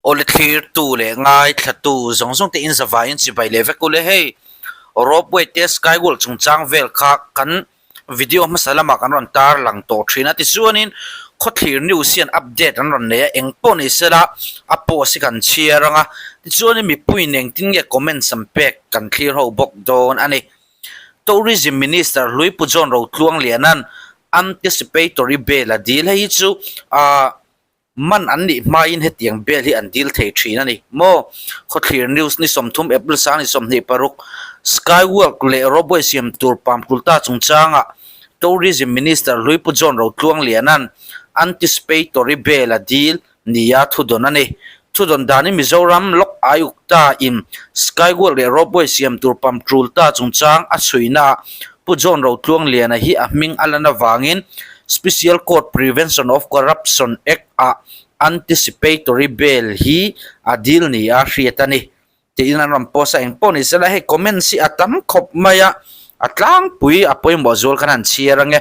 Awle thlirtu leh ngaithlatu zawng zawng te in zavaiin chibai leh vek ule hei ropeway te skywalk chungchang vel kha kan video hmasa lamah kan rawn tar lang tawh thin a tichuanin khawthlir news hian update an rawn nei a eng pawh ni sela a post hi kan chhiar ang a tichuanin mipuiin engtin nge comments an pek kan thlir ho bawk dawn a ni. Tourism Minister hlui Pu John Rotluangliana'n anticipatory bail a dil hei hi chu ahh Man an nih hmain hetiang bel hi an dil thei thin a ni maw? Khawthlir News ni 30 April 2026 Skywalk leh Ropeway siam tur Pamkulta chungchangah Tourism Minister hlui Pu John Rotluangliana'n anticipatory bail a dil nia thudawn a ni. Thudawn danin Mizoram Lok Ayukta in Skywalk leh Ropeway siam tur Pamkulta chungchang a chhuinaah Pu John Rotluangliana hi a hming a lan avangin Special Court Prevention of Corruption Act ah anticipatory bail hi a dil ni a hriat a ni tiin an rawn post a, engpawh ni sela hei comments hi a tam khawp mai a, a tlangpui a pawimawh zual khan an chhiar ange.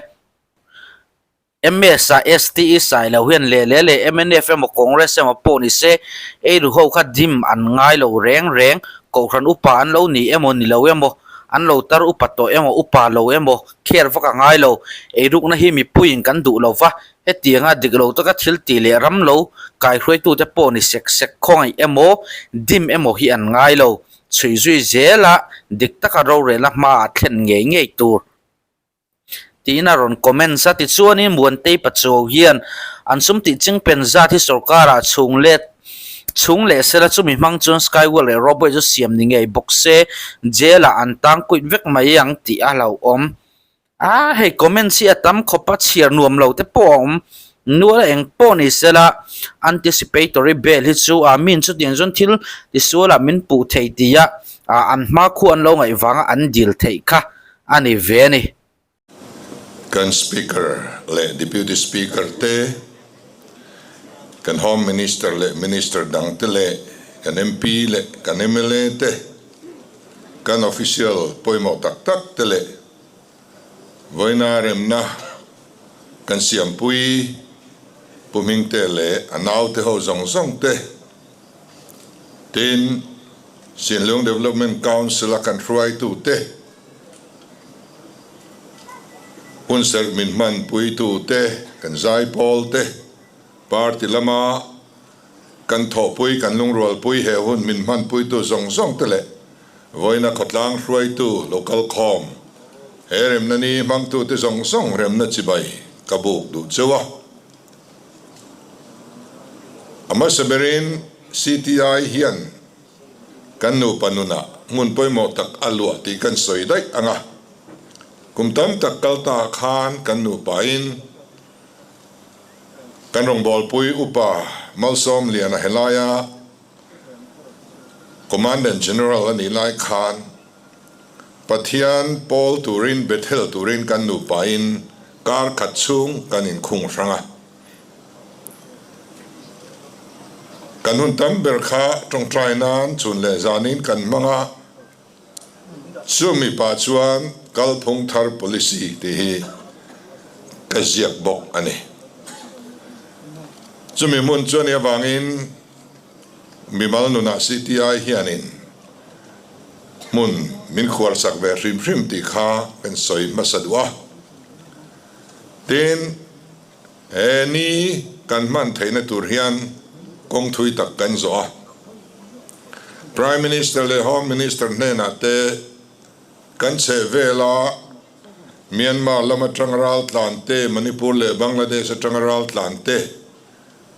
MS a STE sai lo hian leh leh leh mnf emaw Congress emaw pawh ni se eiru ho kha dim an ngai lo reng reng, Kohhran upa an lo ni emaw ni lo emaw an lo tar upa tawh emaw upa lo emaw kher vak a ngai lo. Eirukna hi mipuiin kan duh lo va, hetianga dik lo taka thil tih leh ram lo kaihruaitute pawh ni sek sek khawngaih emaw dim emaw hi an ngai lo. Chhui zui zela dik taka rorelna hmaah thlen ngei ngei tur. Tiin a rawn comments a, tichuanin Muantei Pachuau hian an sum tih chingpen zat hi sorkarah chhung let chhung leh sela chumi hmang chuan Skywalk leh Ropeway chu siam ni ngei bawk se jail ah an tang kuit vek mai ang tih a hlauhawm. A hei comments hi a tam khawp a chhiar nuam lo te pawh a awm nual a eng pawh ni sela anticipatory bail hi chu a min chutiang chuan thil tisualah min puh thei tia an hmakhua an lo ngaih vanga an dil theih kha a ni ve a ni. Kan Speaker leh Deputy Speaker te, kan Home Minister leh Minister dang te leh kan MP leh kan mla te, kan official pawimawh tak tak te leh vawiina remna kan siampui Pu Hmingte leh a naute ho zawng zawng te, Tin, Sinlung Development Council a kan hruaitute, hunserh min hmanpuitute, kan zaipawlte, party lama kan thawhpui, kan lungrualpui he hun min hmanpuitu zawng zawngte leh vawiina khawtlang hruaitu local khawm he remna ni hmangtute zawng zawng remna chibai ka buk duh cheu a. A hmasa berin CTI hian kan nupa nunah hmun pawimawh tak a luah tih kan sawi daih ang a. Kum tam tak kal ta khan kan nupain kan rawngbawlpui upa Malsawmliana helaia Commandant General a nih lai khan Pathian pawl turin Bethel turin kan nupain kar khat chhung kan inkhung hrang a. Kan hun tam ber kha tawngtai nan chhun leh zanin kan hmang a, chumi pah chuan kalphung thar policy tih hi ka ziak bawk a ni. Chumi hmun chu a nih avangin mimal nunah CTI hianin hmun min khuarsak ve hrim hrim tih kha kan sawi hmasa duh a. Tin, he ni kan hman theihna tur hian kawng thui tak kan zawh a. Prime Minister leh Home Minister hnenah te kan chheh vela Myanmar lam atanga raltlan te, Manipur leh Bangladesh atanga raltlan te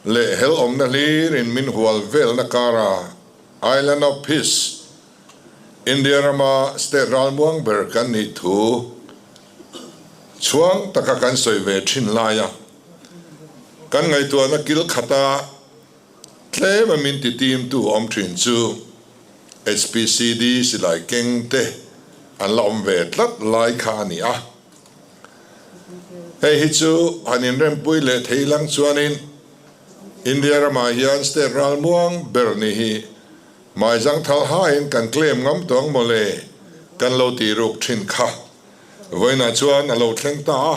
leh hel awmna hlirin min hual velna kara Island of Peace, India rama state ralmuang ber kan nih thu chhuang taka kan sawi ve thin laia kan ngaihtuahna kil khata tlema min ti timtu awm thin chu HPCD silai keng te an la awm ve tlat lai kha a ni a. Hei hi chu han inrempui leh thei lang chuanin India ramah hian state ralmuang ber ni hi hmaizang thal hain kan claim ngam tawh ang mawle kan lo tih ruk thin kha vawiinah chuan a lo thleng ta a.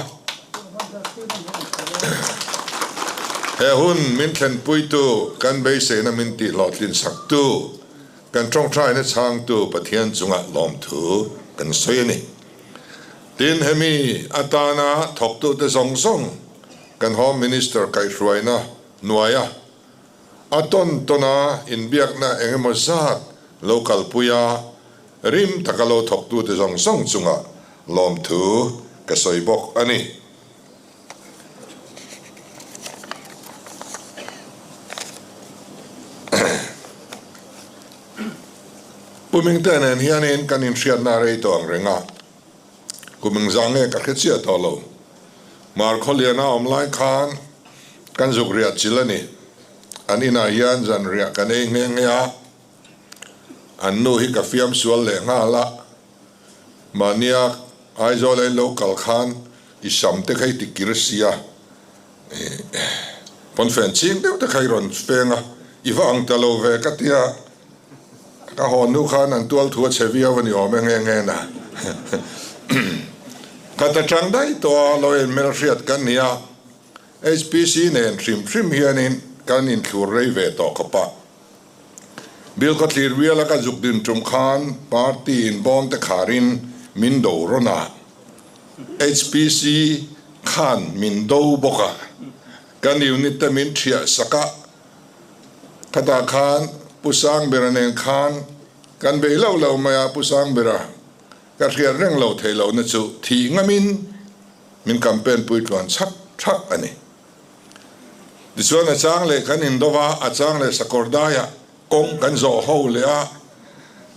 He hun min thlenpuitu, kan beiseina min tihhlawhtlin saktu, kan tawngtaina chhangtu Pathian chungah lawmthu kan sawi a ni. Tin, hemi atana thawktute zawng zawng kan Home Minister kaihhruaina hnuaia a tawn tawna inbiakna eng emaw zat lo kalpui a, rim taka lo thawktute zawng zawng chungah lawmthu ka sawi bawk a ni. Pu Mingte nen hianin kan inhriatna a rei tawh ang reng a, kum engzah nge ka hre chiah tawh lo. Mar Khawliana awm lai khan kan zuk riah chil a ni. An inah hian zan riah kan ei nghe nghe a, an nu hi ka fiam sual leh nghal a. Mahnia Aizawl a in lo kal khan i sam te kha i ti kir sia, pawnfen ching deuh te kha i rawn feng a, i va ang ta lo ve ka tia, ka hawn nu khan an tual thu a chhe viau a ni awm e nghe nghe na. Ka ta chang daih tawh a, lo en hmelhriat kan ni a, HPC nen hrim hrim hianin kan inthlur rei ve tawh khawp a. Bill ka thlir vial a ka zuk din tum khan party in bawm te kharin min do rawn a, HPC khan min do bawk a, kan unit te min thiah sak a, khatah khan Pu Sangbera nen khan kan bei lo lo mai a, Pu Sangbera ka hriat reng lo thei lohna chu thih ngamin min campaign pui tluan chhak chhak a ni. Tichuan a chang leh kan indo va, a chang leh sakawr daiah kawng kan zawh ho leh a,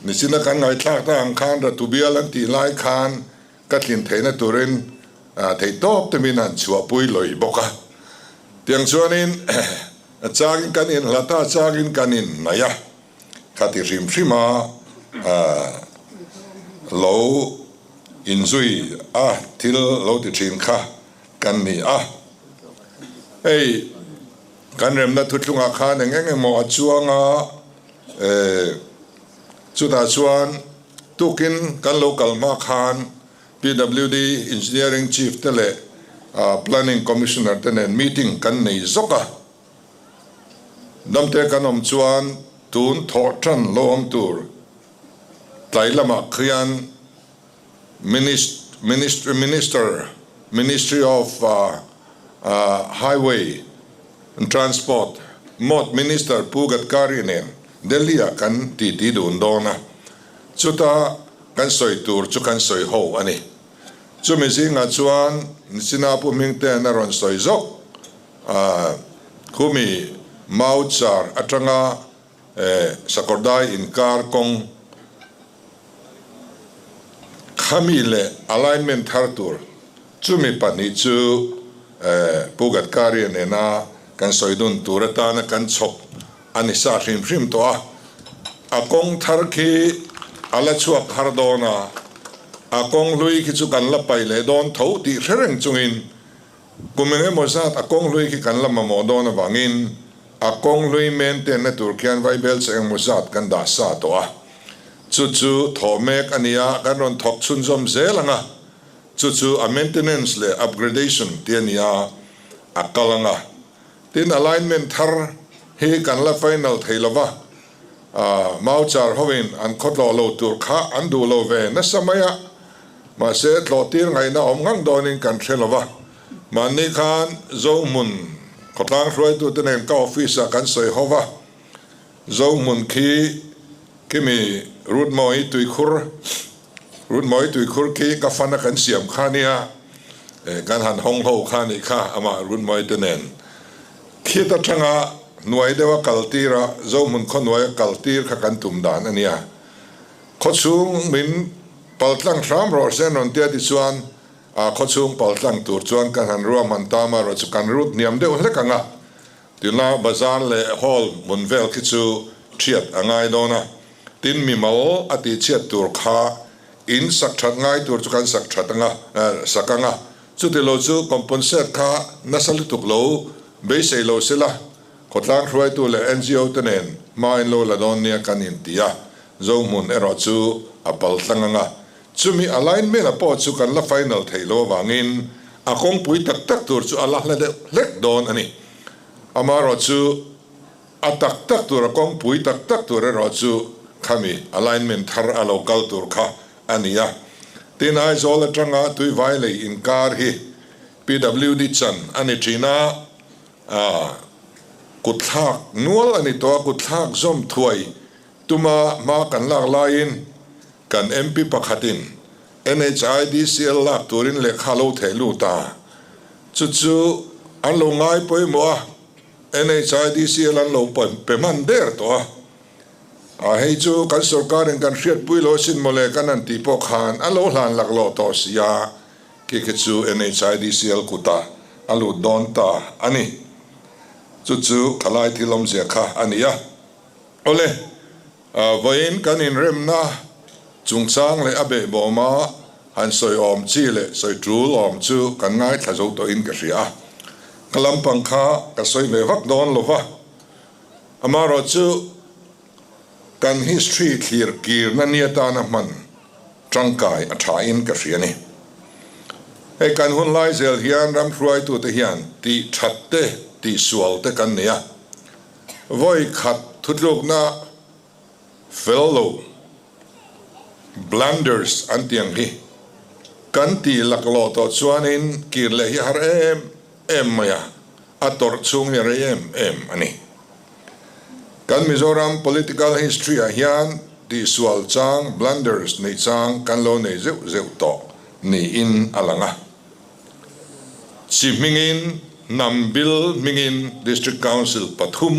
nichina kan ngaihthlak ta ang khan Ratu bial an tih lai khan ka tlin theihna turin theihtawp te min han chhuahpui lawih bawk a. Tiang chuanin a changin kan inhlat a, a changin kan inhnaih a, kha ti hrim hrim a lo inzui a thil lo ti thin kha kan ni a. Hei kan remna thuthlungah khan eng eng emaw a chuang a, chutah chuan tukin kan lo kal hma khan PWD Engineering Chief te leh Planning Commissioner te nen meeting kan nei zawk a. Damte kan awm chuan tun thawh tan lo awm tur tlai lamah khian Minister, Ministry of Highway and Transport, mawt Minister Pu Gadkari nen Delhi-ah kan titi dun dawn a, chuta kan sawi tur chu kan sawi ho a ni. Chumi zingah chuan Nichina Pu Hmingte'n a rawn sawi zawk a, khumi Mauchar atanga Sakawrdai inkar kawng khami leh alignment thar tur chumi pahnih chu Pu Gadkari nena kan sawi dun tur atana kan chhawp a ni sa hrim hrim tawh a. A kawng thar khi a la chhuak har dawn a, a kawng hlui khi chu kan la paih leh dawn tho tih hre reng chungin Kum eng emaw zat a kawng hlui khi kan la mamawh dawn avangin a kawng hlui maintain-na tur khian vaibel che engemaw zat kan dah sa tawh a. Chu chu thawh mek a ni a, kan rawn thawk chhunzawm zel ang a. Chu chu a maintenance leh upgradation ti a ni a, a kal ang a. Tin, alignment thar hi kan la final thei lo va, Mauchar hoin an khawtlawh lo tur kha an duh lo ve nasa mai a, mahse tlawhtir ngaihna awm ngang dawnin kan hre lo va. Mahni khan Zohmun khawtlang hruaitute nen ka office-ah kan sawi ho va, Zohmun khi khimi Rutmawi tuikhur, Rutmawi tuikhur khi ka fana kan siam kha nia, kan han hawng ho kha nih kha amah Rutmawi te nen. Khit atanga hnuai deuha kal tir a, Zohmun khaw hnuaia kal tir kha kan tum dan a nia. Khawchhung min paltlang hram rawh se an rawn tia tichuan a khawchhung paltlang tur chuan kan han ruahman ta amaherawh chu kan rut hniam deuh hlek ang a, tuna bazar leh hall hmun vel khi chu thiat a ngai dawn a, tin mimal a tihchhiat tur kha in sak that ngai tur chu kan sak that anga sak anga. Chuti lo chu compensate kha nasa lutuk lo beisei lo sela, khawtlang hruaitu leh ngo te nen hma in lo la dawn nia kan inti a, Zohmun erawh chu a pal tlang anga chumi alignment a pawh chu kan la final theih lo avangin a kawngpui tak tak tur chu a la hla deuh hlek dawn a ni. Amaherawhchu, a tak tak tur, a kawngpui tak tak tur erawh chu khami alignment thar a lo kal tur kha a ni a. Tin, Aizawl atanga Tuivai lei inkar hi PWD chan a ni thin a, kutthlak nual a ni tawh a, kutthlak zawm thuai tuma hma kan lak laiin kan MP pakhatin NHIDCL lak turin lehkha lo theh lut a, chu chu an lo ngai pawimawh a, NHIDCL an lo pe hman der tawh a. A hei chu kan sorkarin kan hriatpui lo asin mawle kan han tih pawh khan a lo hlan laklawh tawh si a, khi khi chu NHIDCL kutah a lut dawn ta a ni. Chu chu khalai thil awmzia kha a ni a. Awle, vawiin kan inremna chungchang leh a behbawma han sawi awm chi leh sawi tul awm chu kan ngaithla zo tawhin ka hria a. Ka lampang kha ka sawi ve vak dawn lo va. Amaherawh chu kan history thlir kirna ni atana hman tangkai a thain ka hria a ni. Hei kan hun lai zel hian ram hruaitute hian tih that te, tih sual te kan nei a. Vawi khat thutlukna fel lo, blunders an tih ang hi kan tih laklawh tawh chuanin kir leh hi a har em em mai a. A tawrh chhung hi a rei em em a ni. Kan Mizoram political history ah hian tihsual chang, blunders, neih chang kan lo nei zeuh zeuh tawh niin a lang a. Chi hmingin, hnam bil hmingin District Council pathum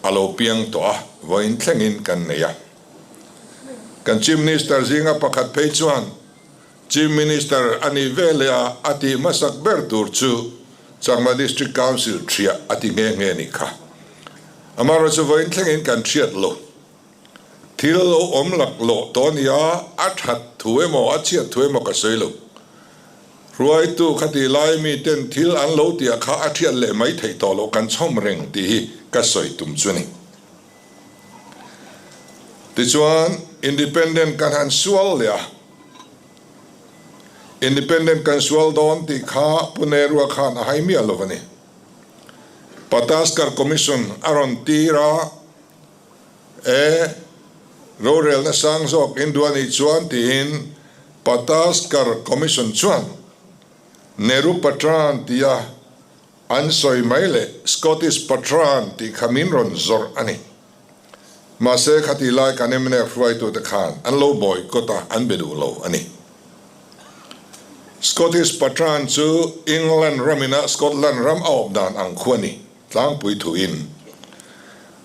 a lo piang tawh a, vawiin thlengin kan nei a. Kan Chief Minister zinga pakhat phei chuan Chief Minister a nih ve leh a, a tih hmasak ber tur chu Chakma District Council thiah a ti nghe nghe nih kha. Amaherawhchu chu vawiin thlengin kan hriat lo. Thil lo awm laklawh tawh a nia, a that thu emaw a chhiat thu emaw ka sawi lo. Hruaitu khati lai mi ten thil an lo tih ah kha a thiat leh mai theih tawh loh kan chhawm reng tih hi ka sawi tum chu a ni. Tichuan Independent kan han sual leh a. Independent kan sual dawn tih kha Pu Nehru-a khan a hai miah lo a ni. Pataskar Commission a rawn tir a, e, rorelna sang zawk in duh a nih chuan tiin Pataskar Commission chuan Nehru Patran tia an sawi mai leh Scottish Patran tih kha min rawn zawrh a ni. Mahse, khatih lai kan mnf hruaitute khan an lo boycott a, an be duh lo a ni. Scottish Patran chu England ramina Scotland ram a awp dan ang khu a ni, tlangpui thuin.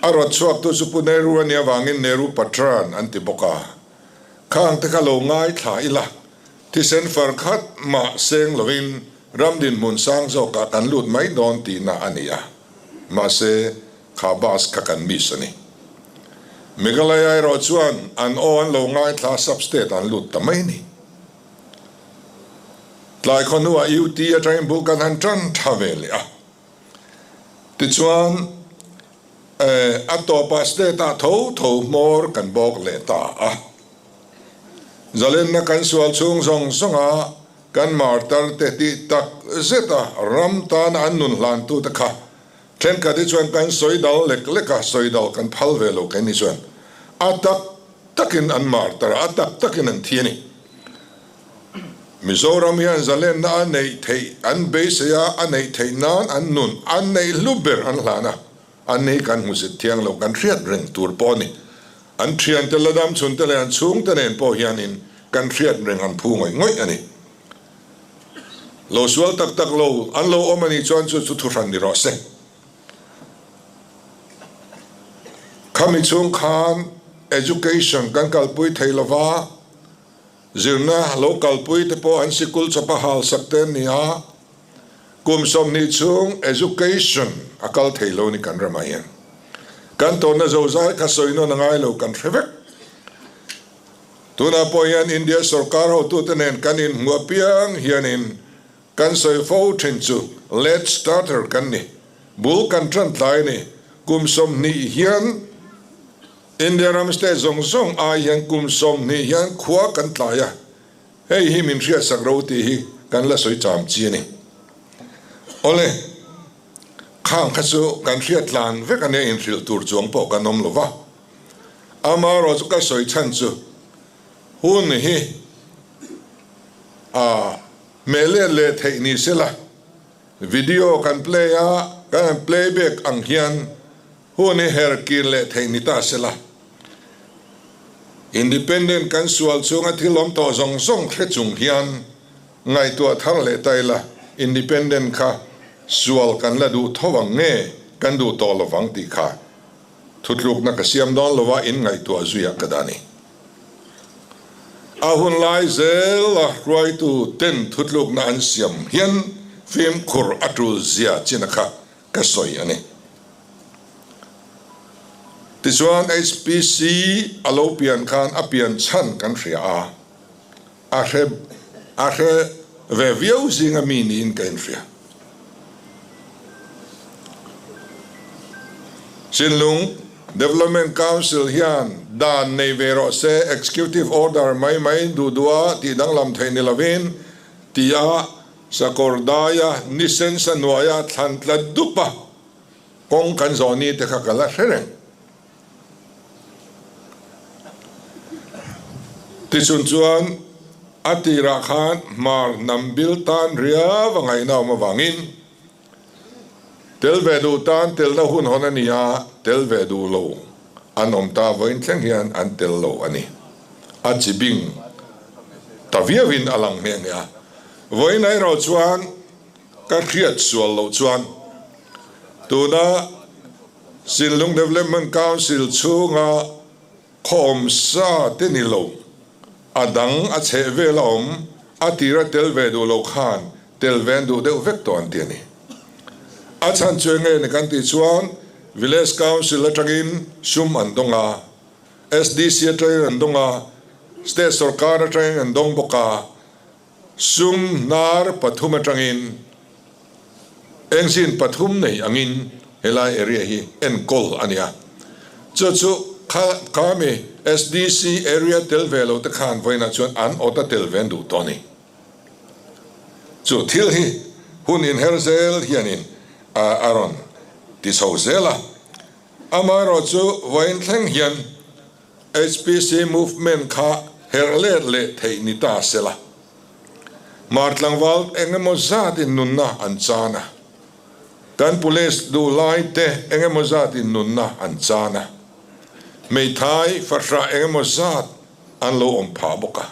A rawt chhuaktu chu Pu Nehru a nih avangin Nehru Patran an ti bawk a. Khang te kha lo ngaithla ila, thisen far khat mah seng lovin ram dinhmun sang zawkah kan lut mai dawn tihna a ni a. Mahse, Kha bus kha kan miss a ni. Meghalaya erawh chuan an aw an lo ngaithla sub state an lut ta mai a ni. Tlai khaw hnuah UT atangin bul kan han tan tha ve leh a. Tichuan a tawpah state ah tho tho hmawr kan bawk leh ta a. Zalenna kan sual chhung zawng zawnga kan martar te tih tak zeta ram tana an nun hlantute kha Thenkhat hi chuan kan sawi dal lek lek a, sawi dal kan phal ve lo keini chuan a tak takin an martar a, a tak takin an thi a ni. Mizoram hian zalenna a neih theih an beisei a, a neih theih nan an nun an neih hlu ber an hlan a, an ni kan hmusit thiang lo kan hriat reng tur pawh a ni. An thiante la dam chhunte leh an chhungte nen pawh hianin kan hriat reng an phu ngawih ngawih a ni. Lo sual tak tak lo an lo awm a nih chuan chu chu thuhran ni rawh se. Khami chhung khan education kan kalpui thei lova, zirna lo kalpui te pawh an sikul chawpa hal sak te an ni a, kum 20 chhung education a kal thei lo ni kan ramah hian. Kan tawnna zozai kha sawi nawn a ngai lo kan hre vek. Tunah pawh hian India sorkar hotute nen kan inhmu apiang hianin kan sawi fo thin chu late starter kan ni. Bul kan tan tlai a ni. Kum 20 hian India ram state zawng zawng ai hian kum 20 hian khua kan tlai a, hei hi min hriatsak ro tih hi kan la sawi cham chi a ni. Awle. Khang kha chu kan hriat tlan vek a nia inhrilh tur chuang pawh kan awm lo va. Amaherawh chu ka sawi chhan chu hun hi a hmeh let leh theih ni se la, video kan play a, kan han play back ang hian hun hi her kir leh theih ni ta se la. Independent kan sual chhunga thil awm tawh zawng zawng hre chung hian Ngaihtuah thar leh ta ila, Independent kha sual kan la duh tho ang nge kan duh tawh lovang tih kha thutlukna ka siam dawn lova in ngaihtuah zuiah ka dah a ni. A hun lai zela hruaitu ten thutlukna an siam hian fimkhur a tul zia china kha ka sawi a ni. Tichuan HPC a lo pian khan a pian chhan kan hria a. A hre a hre ve viau zinga mi niin ka inhria. Chinlung Development Council hian dan nei ve rawh se, Executive Order mai mai duh duh a tih danglam theih ni lovin tia sakawr daia ni sensa hnuaia thlan tla dup a kawng kan zawh ni te kha ka la hre reng. Tichun chuan a tirah khan hmar hnam bil tan riau a ngaihna awm avangin tel ve duh tan telna hun hawn a ni a, tel ve duh lo an awm ta vawiin thleng hian an tel lo a ni. A chi bing ta viauin a lang nghe nghe a. Vawiin erawh chuan ka hriat sual loh chuan tuna Sinlung Development Council chhunga khawm sa te ni lo, a dang a chheh vel a awm, a tira tel ve duh lo khan tel ve an duh deuh vek tawh an ti a ni. A chhan chu enge ni kan tih chuan Village Council atangin sum an dawng a, SDC atangin an dawng a, State sawrkar atangin an dawng bawk a, Sum hnar pathum atangin engine pathum nei angin helai area hi enkawl a ni a. Chu chu kha khami SDC area tel ve lo te khan vawiinah chuan an awt a tel ve an duh tawh a ni. Chu thil hi hun inher zel hianin a rawn ti chho zel a. Amaherawhchu vawiin thleng hian HPC movement kha herh let leh theih ni ta sela. Mar tlangval eng emaw zatin nunna an chan a. Kan police duh lai te eng emaw zatin nunna an chan a. Hmeithai fahrah eng emaw zat an lo awm phah bawk a.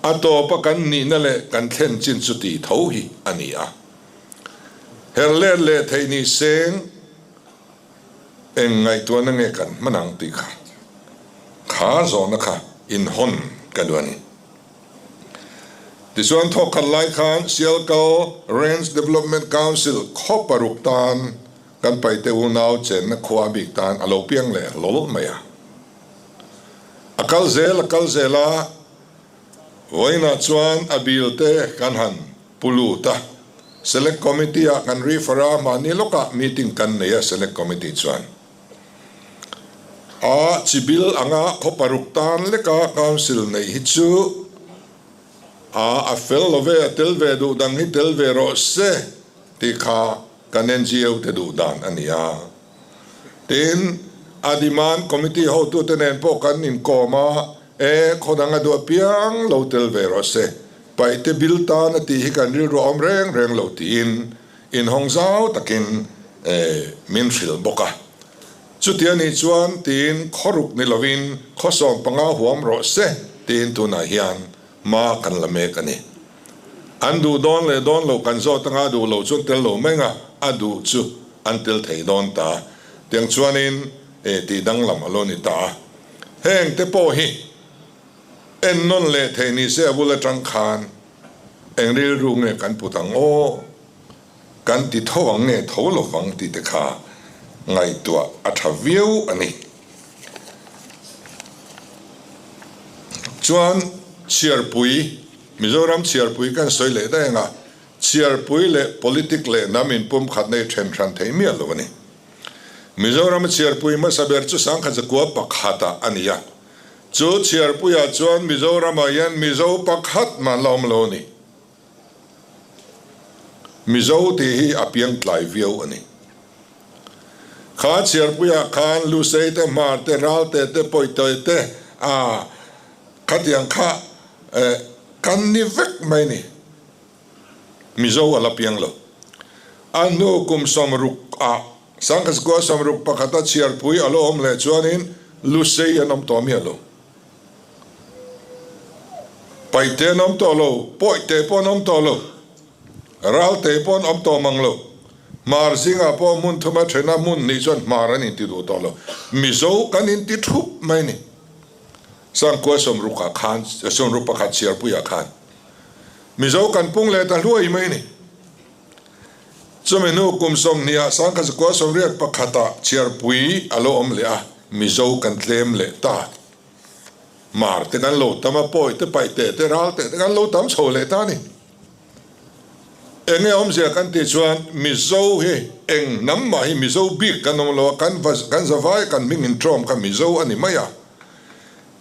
A tawpa kan nihna leh kan thlen chin chu tih tho hi a ni a. Herh let leh theih ni seng. Eng ngaihtuahna nge kan hman ang tih kha kha zawhna kha inhawn ka duh a ni. Tichuan thawk khat lai khan Sialkal Range Development Council khaw paruk tan kan paite unau chenna khua bik tan a lo piang leh hlawl mai a. A kal zel a kal zel a, vawiinah chuan a bil te kan han Pu Luta, Select Committee ah kan refer a, mahni lawkah meeting kan nei a Select Committee chuan a chibil anga khaw paruk tan leka Council neih hi chu a a fel lo ve, a tel ve duh dang hi tel ve rawh se tih kha kan NGO te duh dan a ni a. Tin, a demand committee hotute nen pawh kan inkawm a, e khaw dang a duh apiang lo tel ve rawh se. Paihte bil tan a tih hi kan rilru a awm reng reng lo tiin inhawng zau takin min hrilh bawk a. Chuti a nih chuan tiin khawruk ni lovin khawsawm panga huam rawh se tiin tunah hian hma kan la mek a ni. An duh dawn leh dawn loh kan zawt anga a duh loh chuan tel lo mai anga a duh chu an tel thei dawn ta. Tiang chuanin tih danglam a lo ni ta a. Heng te pawh hi En nawn leh thei ni se a bul atang khan eng rilru nge kan put ang aw, kan ti tho ang nge tho lo vang tih te kha ngaihtuah a tha viau a ni. Chuan chhiarpui, Mizoram chhiarpui kan sawi leh daih ang a, chhiarpui leh politic leh hnam inpumkhat nei then hran thei miah lo a ni. Mizoram chhiarpui hmasa ber chu Sangkhatzakua pakhatah a ni a. Chu chhiarpuiah chuan Mizoramah hian Mizo pakhat mah an la awm lo a ni. Mizo tih hi a piang tlai viau a ni. Kha chhiarpuiah khan Lusei te, Hmar te, Ralte te, Pawihtawi te, a khatiang kha kan ni vek mai ni. Mizo a la piang lo. A hnu kum 60 ah Sangkhasikua 61 a chhiarpui a lo awm leh chuanin Lusei an awm tawh miah lo. Paihte an awm tawh lo, Pawihte pawh an awm tawh lo, Ralte pawh an awm tawh mang lo. Hmar zingah pawh hmun thuma thena hmun hnih chuan Hmar an inti duh tawh lo. Mizo kan inti thup mai ni. Sangkua 60 ah khan, 61 chhiarpuiah khan Mizo kan pung leh ta hluai mai ni. Chumi hnu kum 20 ah 1981 ah chhiarpui a lo awm leh a, Mizo kan tlem leh ta. Mar te kan lo tam a, pawi te, paih te te, ral te te kan lo tam chho leh ta a ni. Enge awmzia kan tih chuan Mizo hi eng hnam mah hi Mizo bik kan awm lo a, kan kan zavai kan hming intrawm kha Mizo a ni mai a.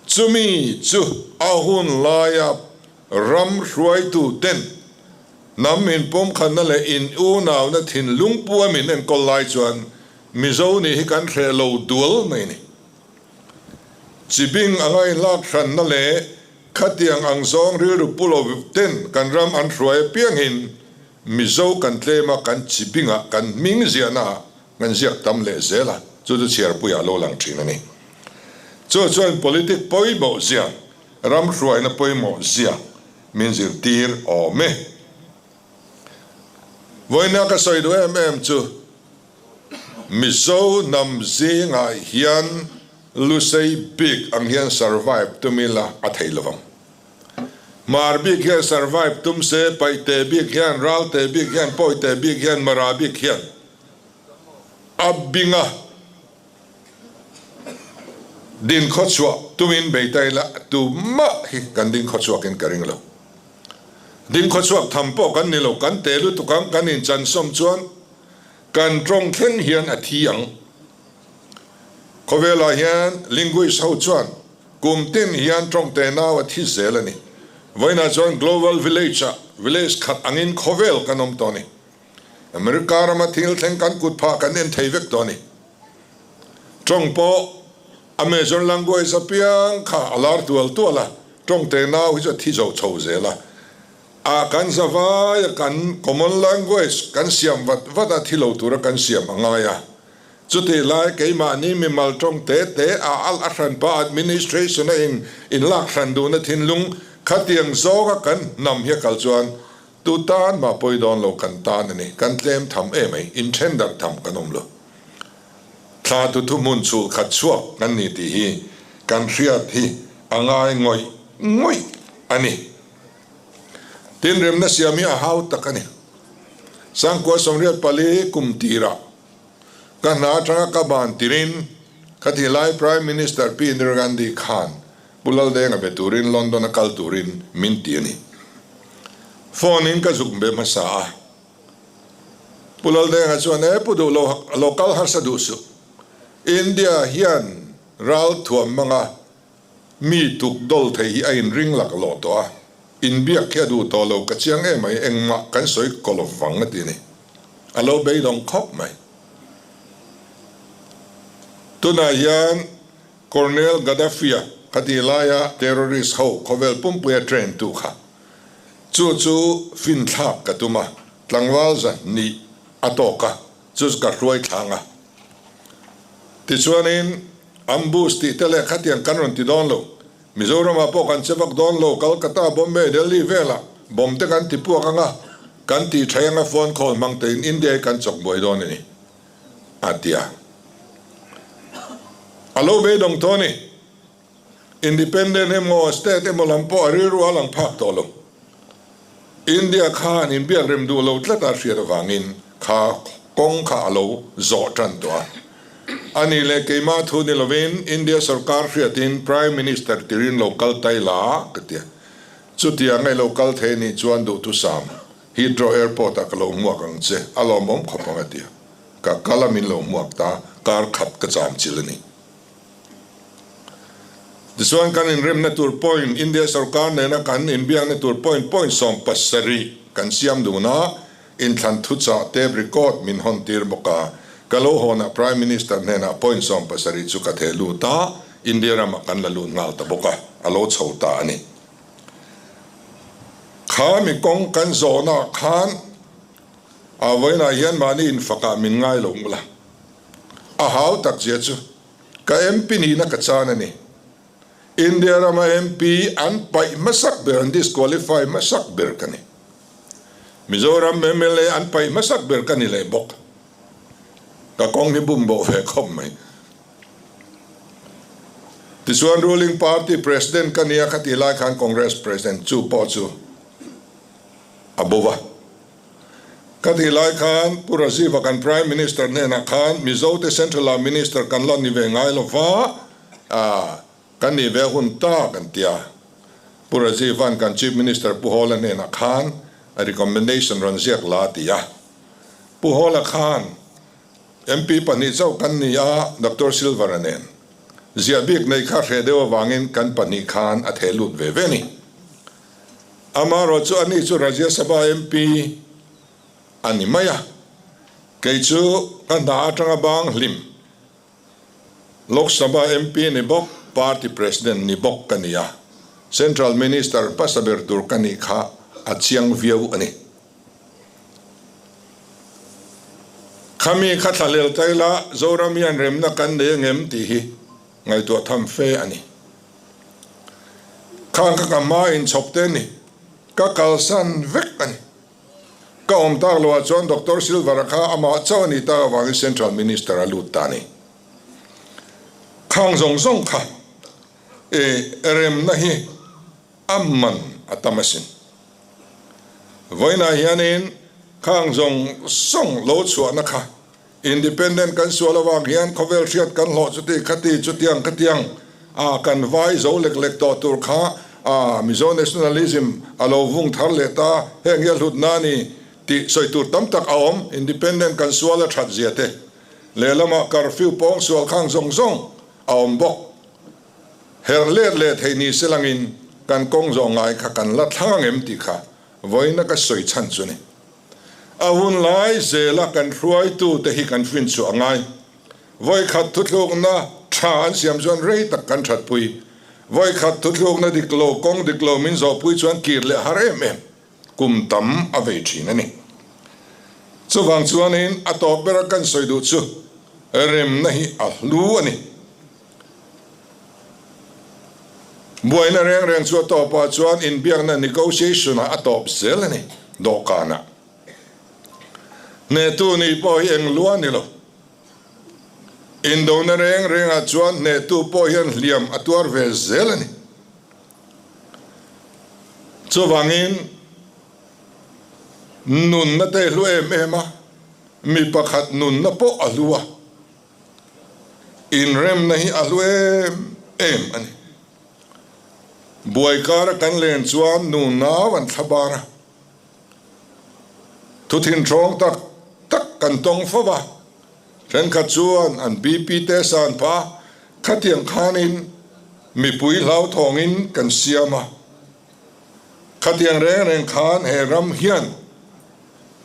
Chumi chu a hun laia ram hruaitu ten hnam inpawmkhatna leh in unauna thinlung pu a min enkawl lai chuan Mizo nih hi kan hreh lo dual mai ni. Chibing anga inlak hranna leh khatiang ang zawng rilru pu lo ten kan ram an hruai apiangin Mizo kan tlem a, kan chibingah kan hming ziahnaah kan ziak tam leh zel a, chu chu chhiarpuiah a lo lang thin a ni. Chu chuan politic pawimawh zia, ram hruaina pawimawh zia min zirtir awm e. Vawiina ka sawi duh em em chu Mizo hnam zingah hian Lusei bik ang hian survive tum ila a thei lovang. Hmar bik hian survive tum se, Paihte bik hian, Ralte bik hian, Pawite bik hian, Mara bik hian a binga din khawchhuah tumin bei ta ila tumah hi kan ding khawchhuakin ka ring lo. Ding khawchhuak tham pawh kan ni lo, kan te lutuk ang, kan inchansawm chuan kan tawng thleng hian a thi ang. Khawvelah hian linguist ho chuan kum tin hian tawng te nau a thi zel a ni. Vawiinah chuan global village ah village khat angin khawvel kan awm tawh a ni. America rama thil thleng kan kut phah kan en thei vek tawh a ni. Tawng pawh a major language apiang kha a lar tual tual a, tawng te nau hi chu a thi zo chho zel a. A kan zavai a kan common language kan siam vat vat a thi lo tura kan siam a ngai a. Chutih lai keimahni mimal tawng te te a alh a hranpa administration a in in lak hran duhna thinlung khatiang zawnga kan hnam hi a kal chuan Tu tan mah pawi dawn lo kan tan a ni, kan tlem tham em ai, in then darh tham kan awm lo. Thla tu thuhmun chhul khat chhuak kan ni tih hi kan hriat hi a ngai ngawih ngawih a ni. Tin remna siam hi a hau tak a ni. Sangkua 84 kum tirah ka hna atanga ka ban tirin khatih lai Prime Minister Pi Indira Gandhi khan Pu Laldenga be turin London a kal turin min ti a ni. Phone in ka zuk be hmasa a. Pu Laldenga chuan, E Pu duh lo, lo kal harsa duh suh. India hian ral thuam hmanga mi tuk dawl thei hi a inring lak lawh tawh a, inbiak hi a duh tawh lo ka chiang em mai, engmah kan sawi kaw lo vang a ti a ni. A lo beidawng khawp mai. Tunah hian Colonel Gaddafi-a ka tih laia terrorist ho khawvel pumpuia train tu kha chu chu finthlak ka tum a, tlangval 200 a tawk a, chu chu ka hruai thlang a. Tichuanin ambush tih te leh khatiang kan rawn ti dawn lo, Mizoramah pawh kan che vak dawn lo, Calcutta, Bombay, Delhi velah bomb te kan ti puak ang a, kan tih thaih ang a, phone call hmang tein India hi kan chawk buai dawn a ni. A ti a. A lo beidawng tawh a ni. Independent emaw state emaw lam pawh a rilru a lang phak tawh lo. India khan inbiak rem duh lo tlat a hriat avangin kha kawng kha a lo zawh tan tawh a. A nih leh keimah thu ni lovin India sorkar hriatin Prime Minister tirin lo kal tai la ka ti a. Chutiang a i lo kal thei nih chuan duhthusam Heathrow Airport ah ka lo hmuak ang che, a lawmawm khawp ang a ti a. Ka kal a min lo hmuak ta, kar khat ka cham chil a ni. Tichuan kan inremna tur point, India sorkar nena kan inbiakna tur point point 17 kan siam dun a, inthlan thuchah tape record min hawn tir bawk a. Ka lo hawnah Prime Minister hnenah point 70 chu ka theh lut a, India ramah kan la lut nghal ta bawk a, a lo chho ta a ni. Kha mi kawng kan zawhnaah khan a vawiinah hian mahni infakah min ngai lo ngula. A hau tak zia chu ka MP nihna ka chan a ni. India rama MP an paih hmasak ber, an disqualify hmasak ber ka ni. Mizoram mla an paih hmasak ber ka ni leh bawk. Ka kawng hi bum bawh ve khawp mai. Tichuan ruling party president ka nia kha tih lai khan Congress president chu pawh chu a bo va. Ka tih lai khan Pu Rajiv-a kan Prime Minister hnenah khan Mizote Central ah Minister kan la ni ve ngai lo va, kan nih ve hun ta kan ti a. Pu Rajiv-a'n kan Chief Minister Pu Hawla hnenah khan a recommendation rawn ziak la a ti a. Pu Hawla khan MP pahnih chauh kan ni a, Doctor Silver-a nen. Ziah bik nei kha hreh deuh avangin kan pahnih khan a theh lut ve ve a ni. Amaherawhchu ani chu Rajya Sabha MP a ni mai a, kei chu ka hna atanga bang hlim Lok Sabha MP ni bawk, Party President ni bawk ka ni a, Central Minister hmasa ber tur ka nih kha a chiang viau a ni. Khami kha thlahlel ta ila Zoram hian remna kan nei angem tih hi ngaihtuah tham fe a ni. Khang kha ka hma inchhawp te ni, ka kalsan vek a ni. Ka awm tak loah chuan Doctor Silver-a kha amah chauh a nih tak avangin Central Minister a lut ta a ni. Khang zawng zawng kha e remna hi a man a tam asin. Vawiinah hianin khang zawng zawng lo chhuahna kha Independent kan sual avang hian khawvel hriat kan hlawh chuti khati chutiang khatiang a kan vai zo lek lek tawh tur kha a Mizo nationalism a lo vung thar leh ta, heng hi a hlutna a ni tih sawi tur tam tak a awm. Independent kan sual a that zia te lehlamah curfew pawng sual khang zawng zawng a awm bawk. Her let leh theih ni se langin kan kawng zawh ngai kha kan la thlang angem tih kha vawiina ka sawi chhan chu ni. A hun lai zela kan hruaitute hi kan fin chhuah a ngai. Vawikhat thuthlukna tha an siam chuan rei tak kan thatpui. Vawikhat thuthlukna dik lo, kawng dik lo min zawhpui chuan kir leh har em em kum tam a vei thin a ni. Chuvang chuanin a tawp bera kan sawi duh chu remna hi a hlu a ni. Buaina reng reng chu a tawpah chuan inbiakna negotiation ah a tawp zel a ni dawhkanah. Hnehtu nih pawh hi eng lua ni lo. Indona reng rengah chuan hnehtu pawh hian hliam a tuar ve zel a ni. Chuvangin nunna te hlu em em a, mi pakhat nunna pawh a hlu a. Inremna hi a hlu em em a ni. Buai kara kan len chuan nu nau an thla bar a, thuthin hrawng tak tak kan tawng fo va, thenkhat chuan an BP te san pah a, khatiang khanin mipui hlauthawngin kan siam a, khatiang reng reng khan he ram hian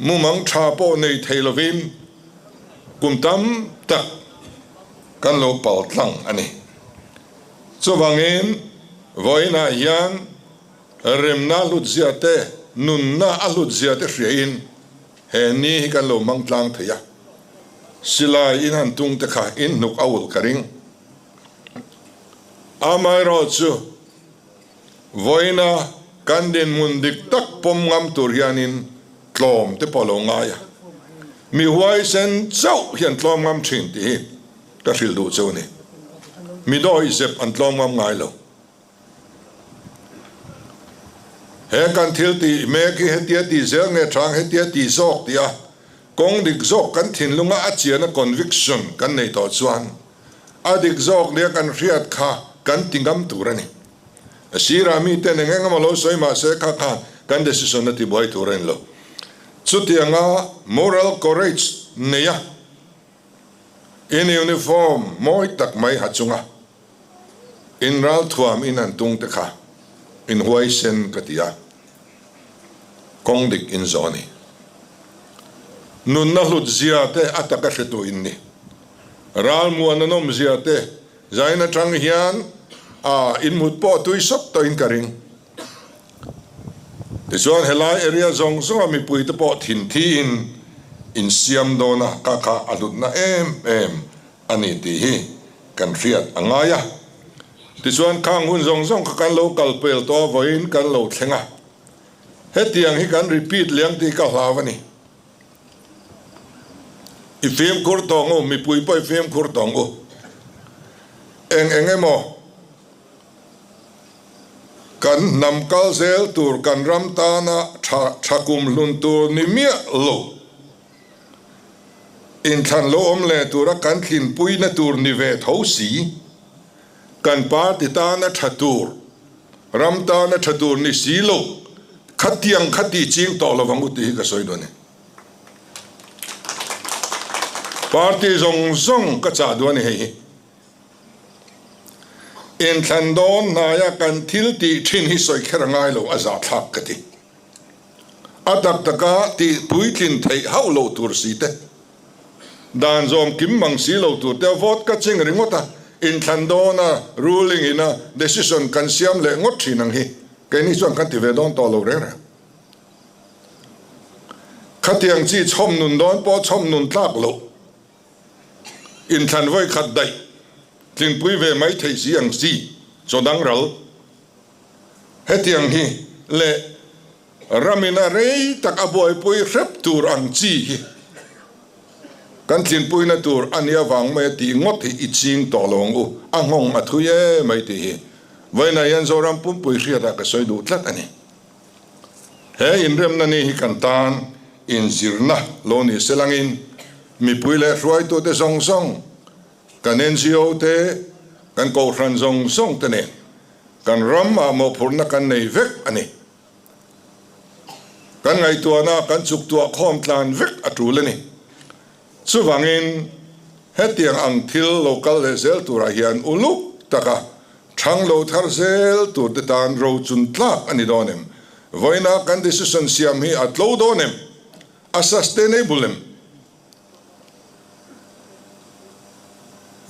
Mumang tha pawh nei thei lovin kum tam tak kan lo pal tlang a ni. Chuvangin vawiinah hian remna hlutzia te, nunna a hlutzia te hriain he ni hi kan lo hmang tlang thei a. Silai in han tung te kha in hnuk a ulh ka ring. Amaherawhchu Vawiina kan dinhmun dik tak pawm ngam tur hianin tlawm te pawh a lo ngai a, mi huaisen chauh hi an tlawm ngam thin tih hi ka hrilh duh cheu a ni. Mi dawihzep an tlawm ngam ngai lo. He kan thil tih mek hi hetia tih zel nge thang hetia tih zawk tih a kawng dik zawk kan thinlunga a chiana conviction kan nei tawh chuan A dik zawk nia kan hriat kha kan ti ngam tur a ni. A sirah miten eng eng emaw lo sawi mah se kha khan kan decision a ti buai tur a ni lo. Chutianga moral courage neia in uniform mawi tak mai ha chunga in ralthuam in han tung te kha in huaisen ka ti a, kawng dik in zawh a ni. Nunna hlut zia te a taka hretu in ni. Ralmuan an awm zia te zain atang hian a inmut pawh tui sawp tawhin ka ring. Tichuan helai area zawng zawnga mipui te pawh thinthi in insiam dawn a, ka kha a hlutna em em a ni tih hi kan hriat a ngai a. Tichuan khang hun zawng zawng kha kan lo kal pel tawh a, vawiin kan lo thleng a. Hetiang hi kan repeat leh ang tih ka hlau a ni. I fimkhur tawh ang u, mipui pawh i fimkhur tawh ang u. Eng eng emaw kan hnam kal zel tur, kan ram tana tha tha kum hlun tur ni miah lo, inthlan lo awm leh tura kan tlinpuina tur ni ve tho si, kan party tana tha tur, Ram tana tha tur ni si lo, khatiang kha ti ching tawh lo vang u tih hi ka sawi duh a ni. Party zawng zawng ka chah duh a ni hei hi. Inthlan dawn hnaia kan thil tih thin hi sawi kher a ngai lo, a zahthlak ka ti. A tak taka tih puitlin theih hauh loh tur si te. Dan zawm kim mang si lo tur te a vote ka ching ringawt a, inthlan dawn a, ruling in a decision kan siam leh ngawt thin ang hi keini chuan kan ti ve dawn tawh lo reng reng. Khatiang chi chhawm nun dawn pawh chhawm nun tlak loh, inthlan vawi khat daih tlingpui ve mai theih si ang chi chaw dang ral hetiang hi leh Ramin a rei tak a buaipui hrep tur ang chi hi kan tlinpuina tur a nia vang mai a tih ngawt hi i ching tawh lo ang u, a nghawng a thui e mai tih hi vawiinah hian Zoram pumpui hriatah ka sawi duh tlat a ni. He inremna ni hi kan tan inzirna lo ni se langin mipui leh hruaitute zawng zawng, kan ngo te, kan kohhran zawng zawng te nen kan ramah mawhphurhna kan nei vek a ni. Kan ngaihtuahna kan chuktuah khawm tlan vek a tul a ni. Chuvangin hetiang ang thil lo kal leh zel turah hian uluk taka thang lo thar zel turte tan rochun tlak a ni dawn em? Vawiina kan decision siam hi a tlo dawn em? A sustainable em?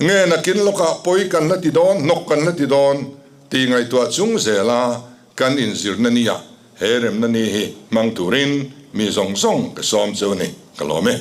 Nge nakin lawkah pawi kan la ti dawn, hnawk kan la ti dawn tih ngaihtuah chung zela kan inzirna nia he remna ni hi hmang turin mi zawng zawng ka sawm cheu a ni, ka lawm e.